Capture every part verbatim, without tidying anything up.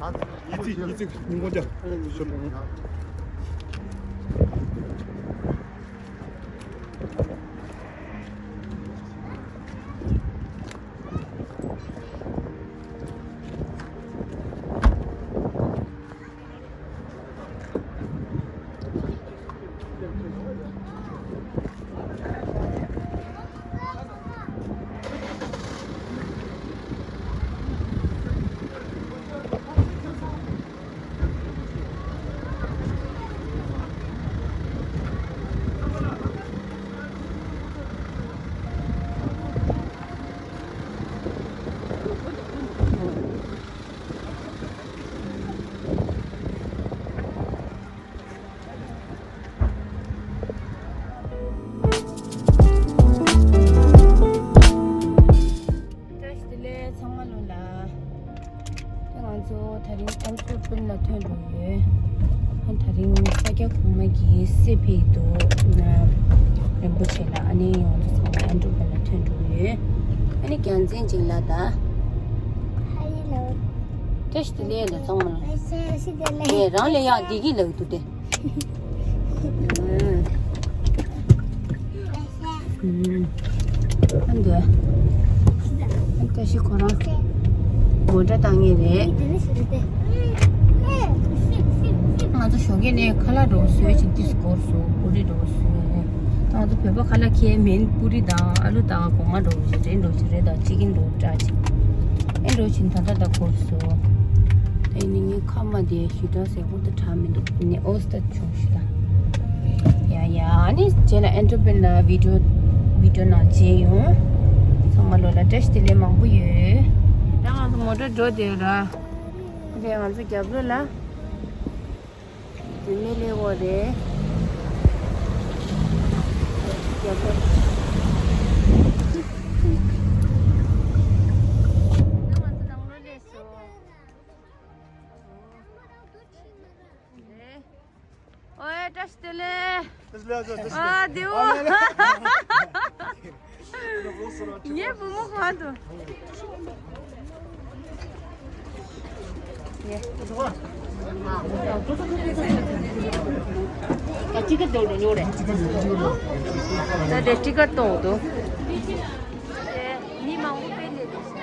ཡིད་ཚིག་ཡིད་ཚིག་མི་མགོ་རྒྱ། བཀྲ་ཤིས་བདེ་ལེགས་ཚང་མ་ལོ་ལ། ད་ང་ཚོ་དེ་རིང་ཨན་ཏྲུ་པིན་ལ་ཐོན་འགྲོ་ཡོད། ཨ་དེ་རིང་ས་སྐྱ་གོང་མ་གི་སྲས་ཕེབས་འདུག་ན། རིན་པོ་ཆེ་ལ་ཨ་ནི་ང་ཚོ་ཚང་མ་ཨན་ཏྲུ་པིན་ལ་ཐོན་འགྲོ་ཡོད། ཨ་ནི་རྒྱལ་མཚན་ཅིག་ལ་ད། ཧ་ཡི་ལོ། བཀྲ་ཤིས་བདེ་ལེགས་ལ་ཚང་མ་ལ། བཀྲ་ཤིས་བདེ་ལེགས། ཨེ་རང་ལ་ཡག་བདེ་གི་ལག་འདུག་སྟེ། ཨ་འདོད། ཨ་བཀྲ་ཤིས་ཁོ་རང་མོ་ཊ་བཏང་ངེས་རེད། ང་ཚོ་ཞོགས་ཀས་ནས་ཁ་ལག་འགྲོ་བཟོས་ཅིག་ཏིས་སྐོར་སོ་པུ་རི་འགྲོ་བཟོས། ད་ང་ཚོ་བོད་པ་ཁ་ལག་ཁྱེར་མིན། པུ་རི་དང་ཨ་ལུ་དང་གོང་མ་འགྲོ་བཞིན་རེད། འགྲོ་བཞིན་རེད། ད་ཅི་གིན་འགྲོ་འདྲ་ཅིག་ཨེ་འགྲོ་བཞིན་ད་ལྟ་ད་སྐོར་སོ། ད་ཡིན་ནི་ངའི་ཁ་མ་དེ་ཞུ་དྲག་ཟེར་ཧུར་ཐག་དྲག་མི་འདུག་ནི་ཨོ་སྟ་བྱུང་ཞུ་ད། ཡ་ཡ་ཨ་ནི་རྗེས་ལ་ཨན་ཏྲོ་པིན་ལ་བི་ཌིའོ་བི་ཌིའོ་ནང་མཇལ་ཡོང་། ཚང་མ་ལོ་ལ་བཀྲ་ཤིས་བདེ་ལེགས་མང་པོ་ཡོད། ད་ང་ཚོ་མོ་ཊ་འགྲོ་བསྡད་ཡོད་ར། དེ་ང་ཚོ་རྒྱབ་ལོགས་ལ། དེ་མི་ལེ་འོ་རེད། རྒྱབ་ལོགས། ད་ང་ཚོ་ནང་ལོགས་སླེབས་སོང་། ཨོའི་བཀྲ་ཤིས་བདེ་ལེགས། བཀྲ་ཤིས་བདེ་ལེགས། ཨ་བདེ་བོ། ངའི་བུ་མོ་གང་དུ། ད་ཊི་ཀེཊ་གཏོང་འགྲོ་ཉོ་རེད། ད་དེ་ཊི་ཀེཊ་གཏོང་འདུག་མི་མང་པོ་དཔེ་ལས་འདུག་ཤག་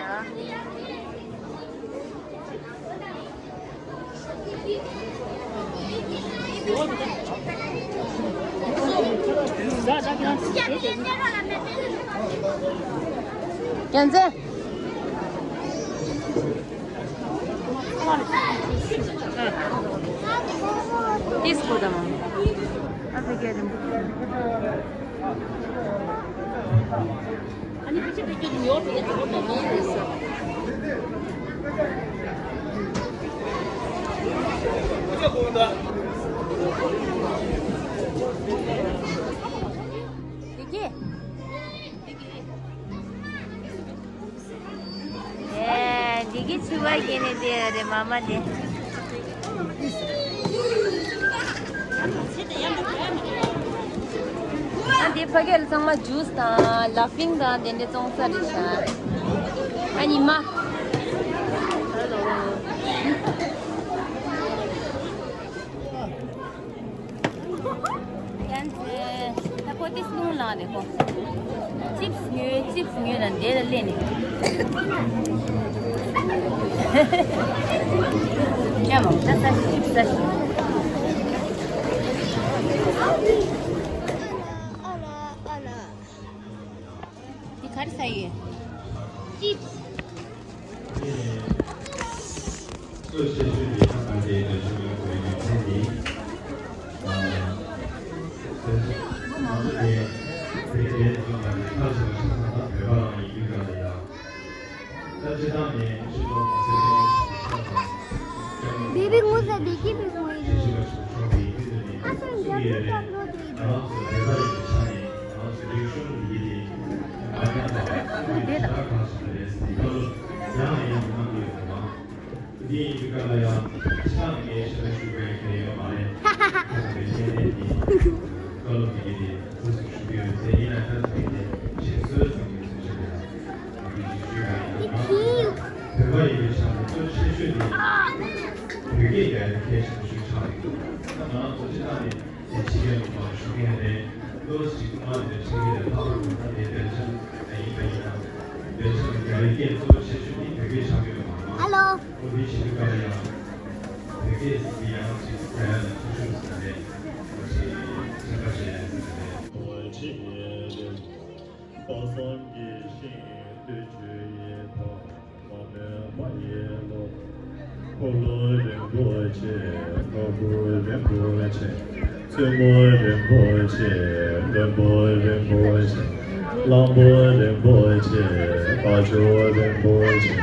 རྒྱལ་མཚན། ཏིས་གོ་དང་། ཨ་ཕ་གི་རིན་པོ་ཆེ། ཨེ། འདི་གི་ཕྱུ་པ་སྐྱེས་ནས་བསྡད་ཡོད་རེད་མ་མ་དེ། ཨ་འདི་ཕ་གི་ལ་ཚང་མ་ཇུས་དང་ལ་ཕིང་དང་དེ་འདྲ་བཙོང་ས་རེད་ཤག་ཨ་ཉི་མ། ཧ་ལོ། ཡང་ཚེ། ད་ཁོ་དེ་སློང་ལངས་རེད་ཁོ། ཅིབས་ཉོས་ཅིབས་ཉོས་ལ་འདྲེ་ལ་སླེབས་ནས། ཡ་མོ་ད་ས་ཅིབས་ས་ཞིག་འདི་ག་རེ་ཟ་ཡོད། ཅིབས། གཙོ་ཆེ་ཤོས་ཀྱི་ཐབས་དང་དེའི་འདོད་ཕྱོགས་ཡོད་དགོས་རྒྱུ་མཚན་ནི། ང་ཚོ་དེ་དེ་དེ་ཚོ་དང་ཁ་ཆེ་བ་ཞིག་ས་ཐག་བོད་པ་རང་ཡིན་རྒྱུ་འདྲ་ལ་ཡ། ད་སྤྱི་བཏང་ནས་ཕྱི་ལོགས་གོང་གསལ་ཅན་ཞིག་ཆགས་དང་། Baby ངོ་ཚ་བདེ་སྐྱིད་པའི་ངོ་ཡིན། ཨ་སང་རྒྱབ་ལོ་རྒྱབ་ལོ་དེ་ཡིན། ང་ཚོ་བོད་པ་ཡིན་པའི་ཆ་ནས་ང་ཚོ་རིག་གཞུང་འདི་གི་དེ་མ་ཉམས་པ་ཁོང་གིས་དེ་ལྟར་གང་ཞིག་རེད་ཟེར་བཀའ་སློབ་ཡང་ནས་ཡང་དུ་གནང་གི་ཡོད་པ་དང་། འདི་ཡིན་དུས་སྐབས་ལ་ཡང་ཕྱག་ནས་ངས་ཞལ་ལག་ཞུ་དགོས་ཡ་གལ་ཡོད་མ་རེད། ཁོང་གི་ཤེས་ལྡན་གྱི་བཀའ་སློབ་འདི་གི་དེ་ཐུགས་སུ་ཞུ་གི་ཡོད་ཚེ་ཡིན་ན་ཁ་ཚིག་གི་དེ་ཞིག་གསོལ་ཚུལ་གྱི་ཚུལ་བྱས་ཏེ་ཡང་འདི་ཞིག་ཞུས་པ་ཡིན་དུས་གང་བོད་པ་ཡིན་པའི་ཆ་ནས་གཙོ་ཆེ་ཤོས་དེ། བོད་སྐད་རྒྱག་ཡ་ཁྱད་ཞེ་པོ་ཞིག་ཆགས་ཡོད་འདུག་ད་ང་རང་ཚོ་སྤྱིར་བཏང་ནས་ཕྱི་རྒྱལ་ལ་མར་བཞུགས་མཁན་རེད། ལོ་གཅིག་མ་རེད་ཕྱི་རྒྱལ་ལ་ལྷག་པར་དུ་ད་ལྟའི་བེལ་ཇམ་ཡིན་པ་ཡིན་ན། བེལ་ཇམ་ལ་རྒྱ་རིགས་སྐད་གཙོ་བོ་བྱེད་ཤུགས་དེ་བོད་སྐད་ཆགས་ཀྱི་ཡོད་མ་རེད། ཨ་ལོ། ཨོ་དེ་བྱེད་དུས་སྐབས་ལ་ཡང་བོད་སྐད་ཟེར་དེ་ཡང་ཅིག་རྒྱ་ཡ་ལ་ཐུག་ཤུགས་ཟེར་ནས་ཅིག་དྲན་པ་བྱས་ཟེར་ནས། པ་སངས་རྒྱས་ཞིང་དུ་སྤྱོད་ཡས་པ། མ་མོས་མ་ཡས་ལོ། འཁོར་ལོ་རིན་པོ་ཆེ། ནོར་བུ་རིན་པོ་ཆེ། བཙུན་མོ་རིན་པོ་ཆེ། བློན་པོ་རིན་པོ་ཆེ། གླང་པོ་རིན་པོ་ཆེ། དཔའ་ཆོས་རིན་པོ་ཆེ།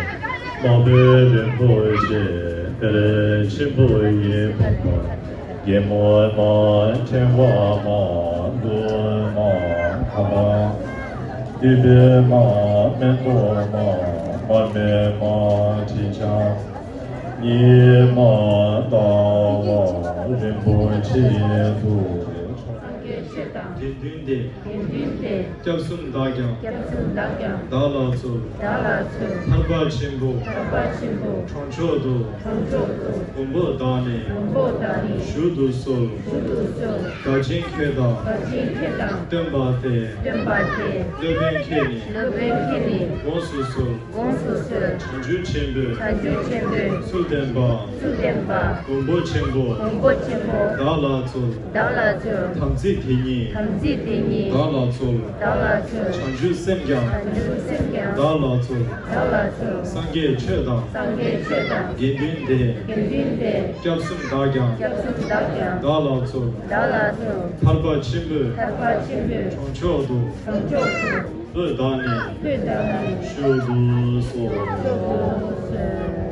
དམག་དཔོན་རིན་པོ་ཆེ། གཏེར་ཆེན་པོ་ཡི་བུམ་པ། རྒྱལ་མོ་མ། ཕྲེང་བ་མ། ལྷུན་མ། ཁ་པ། བདུད་བྷེ་མ། སྨན་ཐོགས་མ། མར་མེ་མ། དྲི་ཆབ་ཉི་མ། ཟླ་བ་རིན་པོ་ཆེ་དུ། སངས་རྒྱས་ཆོས་དང་། དགེ་འདུན་ཏེ། དགེ་འདུན་ཏེ། སྐྱབས་གསུམ་བདག་ཀྱང་། སྐྱབས་གསུམ་བདག་ཀྱང་། བདག་ལ་འཚོལ། བདག་ལ་འཚོལ། ཐར་པ་ཆེན་པོ། ཐར་པ་ཆེན་པོ། གྲོང་མཆོག་ཏུ། གྲོང་མཆོག་ཏུ། མགོན་པོ་བདག་ནི། མགོན་པོ་བདག་ནི། བཞུགས་སུ་གསོལ། བཞུགས་སུ་གསོལ། དགའ་ཆེན་ཁྱོད་དང་། དགའ་ཆེན་ཁྱོད་དང་། སྟོན་པ་སྟེ། སྟོན་པ་སྟེ། སློབ་དཔོན་ཁྱོད་ནི། སློབ་དཔོན་ཁྱོད་ནི། དགོངས་སུ་གསོལ། དགོངས་སུ་གསོལ། བྱང་ཆུབ་ཆེན་པོའི། བྱང་ཆུབ་ཆེན་པོའི། ཚུལ་བསྟན་པ། ཚུལ་བསྟན་པ། མགོན་པོ་ཆེན་པོ། མགོན་པོ་ཆེན་པོ། བདག་ལ་འཚོལ། བདག་ལ་འཚོལ། དམ་ཚིག་དེ་ཉིད། དམ་ཚིག་དེ་ཉིད། བདག་ལ་འཚོལ། བདག་ལ་འཚོལ། བྱང་ཆུབ་སེམས་ཀྱང་། བྱང་ཆུབ་སེམས་ཀྱང་། བདག་ལ་འཚོལ། བདག་ལ་འཚོལ། སངས་རྒྱས་ཆོས་དང་། སངས་རྒྱས་ཆོས་དང་། དགེ་འདུན་ཏེ། དགེ་འདུན་ཏེ། སྐྱབས་གསུམ་བདག་ཀྱང་། སྐྱབས་གསུམ་བདག་ཀྱང་། བདག་ལ་འཚོལ། བདག་ལ་འཚོལ། ཐར་པ་ཆེན་པོའི། ཐར་པ་ཆེན་པོའི། གྲོང་མཆོག་ཏུ། གྲོང་མཆོག་ཏུ། ལྷོད་བདག་ནི། ལྷོད་བདག་ནི། བཞུགས་སུ་གསོལ། བཞུགས་སུ་གསོལ།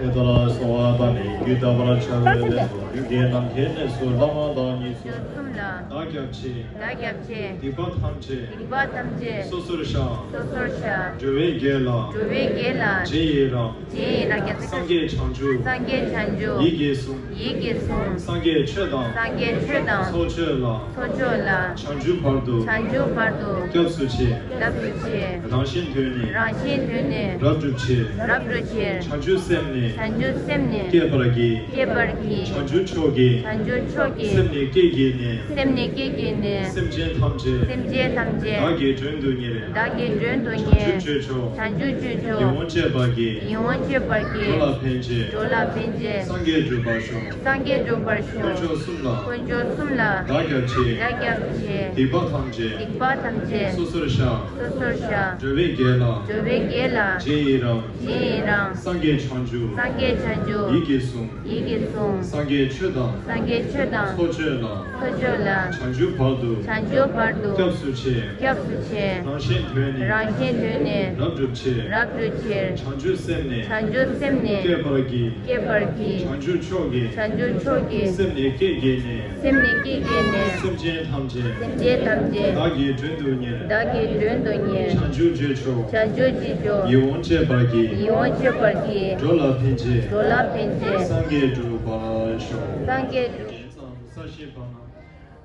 ཨེ་ད་ལ་གསོལ་བ་བཏབ་ནས་རྒྱུད་དག་པར་བྱ་བའི་ལས་སུ། ལུས་འགས་ནམ་མཁའི་གནས་སུ་ལྷ་དབང་བདག་ཉིད་སུ། བདག་སྐྱབས་མཆི། བདག་སྐྱབས་མཆི། སྡིག་པ་ཐམས་ཅད། སྡིག་པ་ཐམས་ཅད། སོ་སོར་བཤགས། སོ་སོར་བཤགས། འགྲོ་བའི་དགེ་ལ། འགྲོ་བའི་དགེ་ལ། རྗེས་ཡི་རང་། རྗེས་ཡི་རང་། སངས་རྒྱས་བྱང་ཆུབ། སངས་རྒྱས་བྱང་ཆུབ། ཡིད་ཀྱིས་བཟུང་། ཡིད་ཀྱིས་བཟུང་། སངས་རྒྱས་ཆོས་དང་། སངས་རྒྱས་ཆོས་དང་། ཚོགས་མཆོད་ལ། ཚོགས་མཆོད་ལ། བྱང་ཆུབ་བར་དུ། བྱང་ཆུབ་བར་དུ། སྐྱབས་སུ་མཆི། སྐྱབས་སུ་མཆི། རང་གཞན་དོན་ནི། རང་གཞན་དོན་ནི། རབ་བསྒྲུབ་ཕྱིར། རབ་བསྒྲུབ་ཕྱིར། བྱང་ཆུབ་སེམས་ནི། བྱང་ཆུབ་སེམས་ནི། བསྐྱེད་པར་བགྱི། བསྐྱེད་པར་བགྱི། བྱང་ཆུབ་མཆོག་གི། བྱང་ཆུབ་མཆོག་གི། སེམས་ནི་བསྐྱེད་བགྱིས་ནས། སེམས་ནི་བསྐྱེད་བགྱིས་ནས། སེམས་ཅན་ཐམས་ཅད། སེམས་ཅན་ཐམས་ཅད། བདག་གིས་མགྲོན་དུ་གཉེར། བདག་གིས་མགྲོན་དུ་གཉེར། བྱང་ཆུབ་སྤྱོད་མཆོག། བྱང་ཆུབ་སྤྱོད་མཆོག། ཡིད་འོང་སྤྱད་པར་བགྱི། ཡིད་འོང་སྤྱད་པར་བགྱི། འགྲོ་ལ་ཕན་ཕྱིར། འགྲོ་ལ་ཕན་ཕྱིར། སངས་རྒྱས་འགྲུབ་པར་ཤོག། སངས་རྒྱས་འགྲུབ་པར་ཤོག། དཀོན་མཆོག་གསུམ་ལ། དཀོན་མཆོག་གསུམ་ལ། བདག་སྐྱབས་མཆི། བདག་སྐྱབས་མཆི། སྡིག་པ་ཐམས་ཅད། སྡིག་པ་ཐམས་ཅད། སོ་སོར་བཤགས། སོ་སོར་བཤགས། འགྲོ་བའི་དགེ་ལ། འགྲོ་བའི་དགེ་ལ། རྗེས་ཡི་རང་། རྗེས་ཡི་རང་། སངས་རྒྱས་བྱང་ཆུབ། སངས་རྒྱས་བྱང་ཆུབ། ཡིད་ཀྱིས་བཟུང་། ཡིད་ཀྱིས་བཟུང་། སངས་རྒྱས་ཆོས་དང་། སངས་རྒྱས་ཆོས་དང་། ཚོགས་མཆོད་ལ། ཚོགས་མཆོད་ལ། བྱང་ཆུབ་བར་དུ། བྱང་ཆུབ་བར་དུ། སྐྱབས་སུ་མཆི། སྐྱབས་སུ་མཆི། རང་གཞན་དོན་ནི། རང་གཞན་དོན་ནི། རབ་བསྒྲུབ་ཕྱིར། རབ་བསྒྲུབ་ཕྱིར། བྱང་ཆུབ་སེམས་ནི། བྱང་ཆུབ་སེམས་ནི། བསྐྱེད་པར་བགྱི། བསྐྱེད་པར་བགྱི། བྱང་ཆུབ་མཆོག་གི། བྱང་ཆུབ་མཆོག་གི། སེམས་ནི་བསྐྱེད་བགྱིས་ནས། སེམས་ནི་བསྐྱེད་བགྱིས་ནས། སེམས་ཅན་ཐམས་ཅད། སེམས་ཅན་ཐམས་ཅད། བདག་གིས་མགྲོན་དུ་གཉེར། བདག་གིས་མགྲོན་དུ་གཉེར། བྱང་ཆུབ་སྤྱོད་མཆོག། བྱང་ཆུབ་སྤྱོད་མཆོག། ཡིད་འོང་སྤྱད་པར་བགྱི། ཡིད་འོང་སྤྱད་པར་བགྱི། འགྲོ་ལ་ཕན་ཕྱིར། འགྲོ་ལ་ཕན་ཕྱིར། སངས་རྒྱས་འགྲུབ་པར་ཤོག། སངས་རྒྱས་འགྲུབ། ས་གཞི་བར་ན།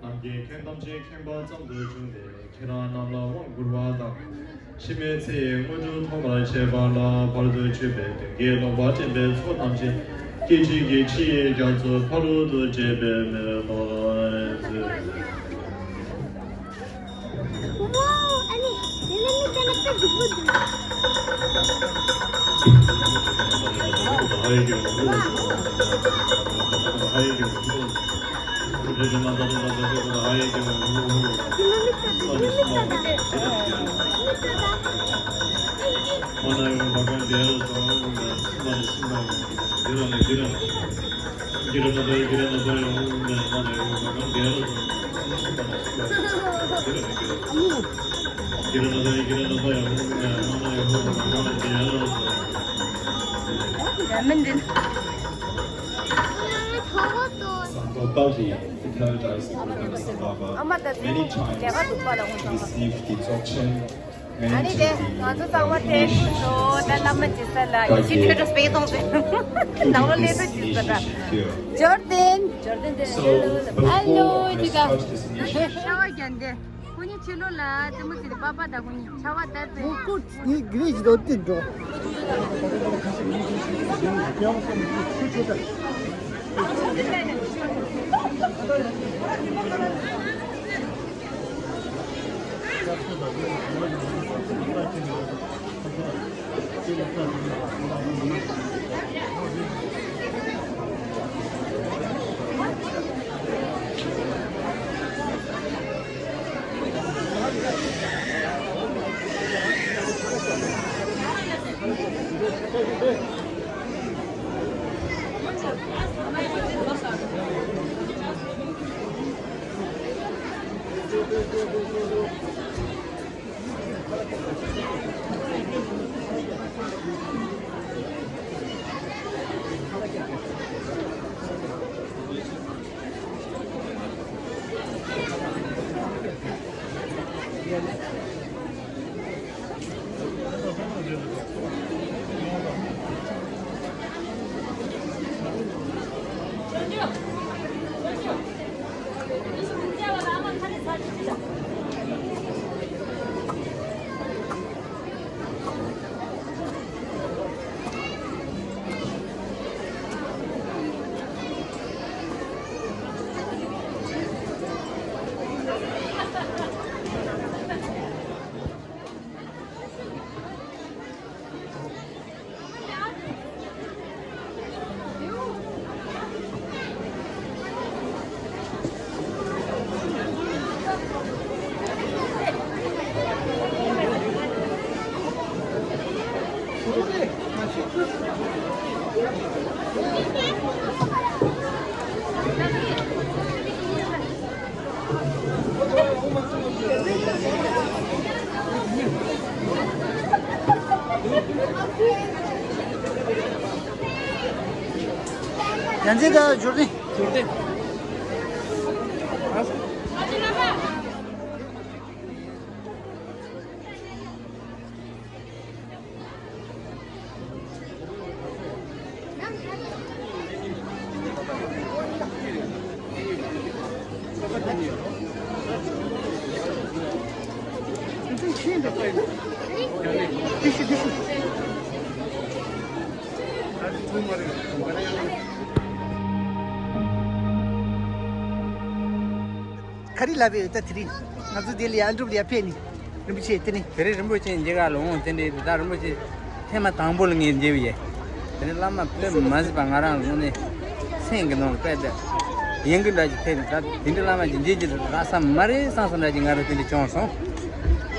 ནམ་མཁའི་ཁྱོན་ཐམས་ཅད་ཁྱོན་པ་ཙམ་དུ་བྱུང་སྟེ། ཁྱེད་རང་རྣམས་ལ་དབང་བསྐུར་བ་དང་། འཆི་མེད་ཚེ་ཡི་དངོས་གྲུབ་ཐོབ་པར་བྱེད་པ་ལ། བར་དུ་གཅོད་པའི་གདོན་བགེགས་ལོག་པར་འདྲེན་པའི་ཚོགས་ཐམས་ཅད་སྐད་ཅིག་གིས་ཕྱི་ཡི་རྒྱ་མཚོ་ཕ་རོལ་ཏུ་བྱེད་པའི་མེ་ལྟར་མཛད། ཟམ་པ་པ་རི། He paradise of Buddha Sambhava, many times received the dzogchen ཨ་ནི་དེ་ང་ཚོ་གཙང་མ་ཐེག་སོ་ད་བླ་མ་ཇི་ས་ལ་ཡིད་ཆེས་སྤྲོད་སྤྲོ་སྤེལ་གཏོང་ཚེ་ནང་ལོ་ལས་དུ་ཇི་ས་ལ་འབྱོར་ལྡན། ཨ་ལོ་ཇི་ད། ཤ་བ་རྒྱན་ལྡན། ཁོ་གཉིས་ཕྱི་ལོགས་ལ་ཙི་མོ་ཙི་རི་པ་པ་དང་ཁོ་གཉིས་ཆར་པ་བཏབ་པས། ཁོ་ཁོ་གཉིས་གི་རེད་ཅི་དོ་ཏི་འགྲོ། ཡང་ཅིག་ད་འབྱོར་ཏེ། འབྱོར་ཏེ། ག་རེ་ལབ་ཡོད་ད། དེ་རིང་ང་ཚོ་དེ་ལ་ཡར་འགྲུབ་ལ་ཡར་ཕེབས་ནས་རིན་པོ་ཆེ་དེ་ནི། དེ་རིང་རིན་པོ་ཆེ་མཇལ་ཁ་ལ་འོང་། དེ་འདྲའི་ད་རིན་པོ་ཆེ་ཐེངས་མ་དང་པོ་ལ་ངས་མཇལ་བ་ཡིན། དེ་ནི་བླ་མ་དཔེ་མ་སྲིད་པ་ང་རང་ལ་དངོས་གནས་སེམས་ཀྱི་ནང་ལ་དཔེ་དེ་ཡིན་གྱི་འདྲ་ཅིག་ཐེབས་ནས། ད་དེ་འདྲའི་བླ་མ་ཅིག་མཇལ་རྒྱུ་རག་ས་མ་རེད་བསམ་བསམ་འདྲ་ཅིག་ང་རང་དེ་འདྲ་བྱུང་སོང་།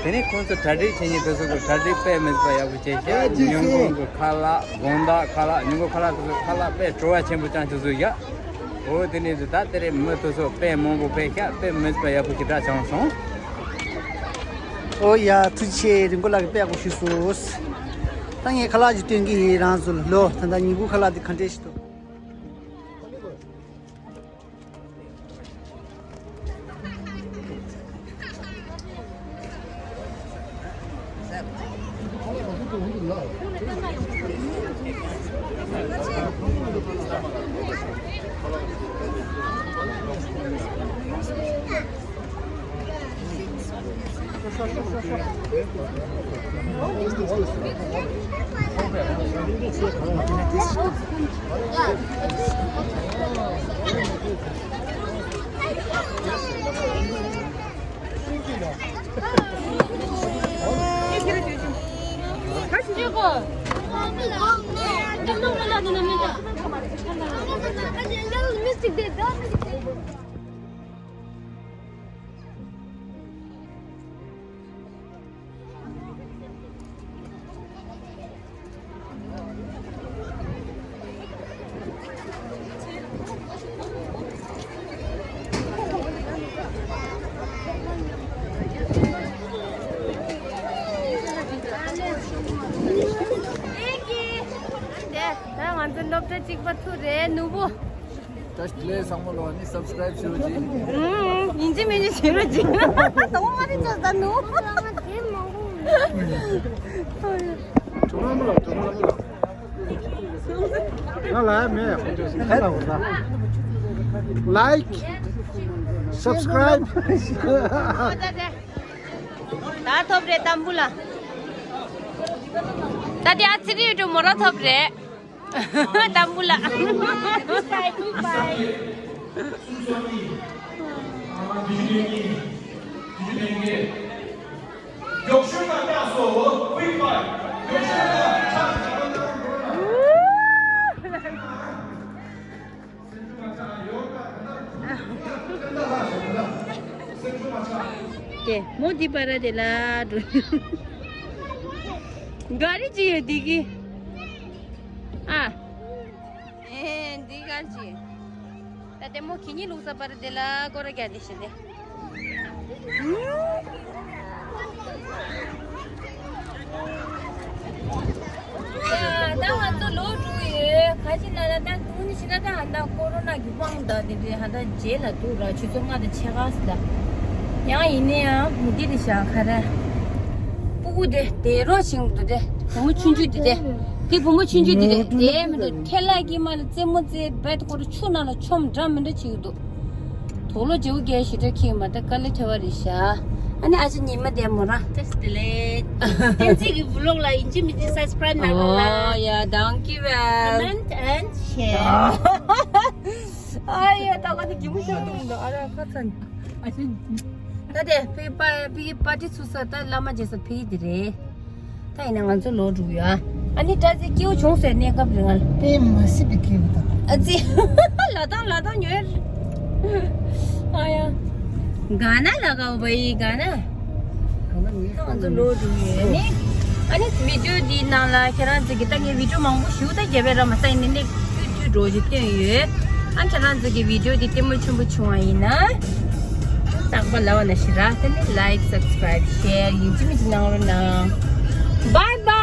དེ་ནས་ཁོང་ཚོ་གྲ་སྒྲིག་བྱེད་མཁན་དེ་ཚོ་གི་གྲ་སྒྲིག་དཔེ་མི་སྲིད་པ་ཡག་པོ་བྱས་ཤག་ཉིན་གུང་གི་ཁ་ལག་དགོང་དག་ཁ་ལག་ཉིན་གུང་ཁ་ལག་དེ་ཚོ་ཁ་ལག་དཔེ་བྲོ་བ་ཆེན་པོ་ཅང་ཅིག་བཟོས་ཤག་འོ་དེ་ནས་ད་དེ་རེད། མི་དེ་ཚོ་དཔེ་མང་པོ་ཕེབས་ཤག་དཔེ་མི་སྲིད་པ་ཡག་པོ་ཞེ་དྲག་བྱུང་སོང་། ཨོ་ཡ། ཐུགས་རྗེ་ཆེ། རིན་གོང་ལགས་ཀྱིས་དཔེ་ཡག་པོ་ཞུས་སོང་། ད་ངས་ཁ་ལག་ཅིག་སྟོན་གྱི་ཡིན་རང་ཚོ་ལ། ལོ་ད་ལྟ་ཉིན་གུང་ཁ་ལག་དེ་ག་འདྲས་ཞིག་འདུག་དེ་ད་ང་ཚོ་སློབ་གྲྭ་གཅིག་པ་ཚོ་རེད། ནུ་བོ། ད་ལས་བཟང་མོ་ལོ་ནི་སབ་སི་ཀ་རེབ་ཞུ་རོགས་གྱིས། ཨུམ། ཡིན་གཅིག་མིན་གཅིག་བྱེད་རོགས་གྱིས། དང་པོ་མ་རེད་ཅོ་ད་ནུ། ང་ལ་མེད། ཁོ་ཚོས་ཁ་ལ་འོ་ད། ལའིཀ། སབ་སི་ཀ་རེབ། ད་ཐོབ་རེད་ཏམ་བུ་ལ། ད་དེ་ཨ་ཙི་རི་ཡོད་མོ་ར་ཐོབ་རེད། ཏམ་བུ་ལ། དེ་མོ་འདི་པ་ར་དེ་ལ་འགྲོ། ག་རེ་ཅི་ཡོད་འདི་གི། ཨ། ཨེ་འདི་ག་ཅི། ད་ལྟད་མོ་གི་ཉི་ལུག་ས་པར་དེ་ལ་སྐོར་ར་རྒྱག་དེ་ཤི་དེ། ད་ང་ཚོ་ལོ་དྲུག་ཡོད། ག་ཅི་ན་ལ་ད་དུང་ནི་ཤི་ན་ད་ཧ་ད་ཀོ་རོ་ན་གི་དབང་ད་དེ་རེད། ཧ་ད་རྗེས་ལ་འདུག་ར། ཆུ་ཚོད་ལྔ་དང་ཕྱེད་ཀ་སི་ད། ཡང་ཡིན་ནའི་ཡང་མི་དེ་རེད་ཤག་ག་རེ། སྤུ་གུ་དེ་དེ་རོ་ཞིང་དུ་དེ། བུ་མོ་ཆུང་ཆུང་དེ་དེ། དེ་བུ་མོ་ཆུང་ཆུང་དེ་རེད། དེ་མི་འདུག་ཐལ་ལ་གི་མ་ལ་རྩེད་མོ་རྩེ་བེད་ཀོ་ར་ཆུ་ནང་ལ་ཆོམ་འདྲ་མི་འདྲ་བྱེད་ཀྱི་འདུག་དོག་ལོ་བརྗེ་བོ་རྒྱལ་ཞེ་དྲག་ཁྱེད་མ་ད་དཀའ་ལས་ཐེ་བ་རེད་ཤག་ཨ་ནི་ཨ་ཅག་ཉི་མ་བདེ་མོ་ར། བཀྲ་ཤིས་བདེ་ལེགས། བསྟན་འཛིན་གྱི་བུ་ལོག་ལ་ཡིན་གཅིག་མིན་གཅིག་སབ་སི་ཀ་རེབ་གནང་རོགས་གནང་། Oh yeah, thank you well. Comment and share. ཨ་ཡ་ད་ག་ནི་གི་མུ་ཤོག་ཏུ་མི་འདུག་ཨ་ར་ཁ་ཚ་ནི། ཨ་ཅག་ད་དེ་ཕི་པ་ཕི་པ་ཏི་ཚུགས་ས་ད་བླ་མ་རྗེས་ས་ཕི་དེ་རེད། ད་ཡིན་ན་ང་ཚོ་ལོ་དྲུག་ཡོད་ཨ། ཨ་ནི་སྐྲ་རྩེ་སྐྱེའུ་བྱུང་སའི་གནས་སྐབས་རེད་ང་ལ། དེ་མ་སྲིད་པའི་སྐྱེའུ་དང་། ཨ་ཙི། ལ་དང་ལ་དང་ཉོས། ཨ་ཡ། ག་ན་ལ་ག་བ་ཡི་ག་ན། ད་ང་ཚོ་ལོ་དྲུག་ཡོད་ནི། ཨ་ནི་བི་ཌིའོ་འདིའི་ནང་ལ་ཁྱེད་རང་ཚོ་གི་ད་ངས་བི་ཌིའོ་མང་པོ་ཞུ་ད་རྒྱབ་པའི་ར་མ་ས་ཡིན་ནི་ནི་ཐུད་ཐུད་འགྲོ་ཞིག་བཏོན་ཡོད། ཨ་ཁྱེད་རང་ཚོ་གི་བི་ཌིའོ་འདི་ལྟད་མོ་ཆེན་པོ་བྱུང་བ་ཡིན་ན། རྟག་པ་ལ་བ་ན་ཞི་ར་ད་ནི་like, subscribe, share ཡིན་གཅིག་མིན་གཅིག་གནང་རོགས་གནང་། Bye bye.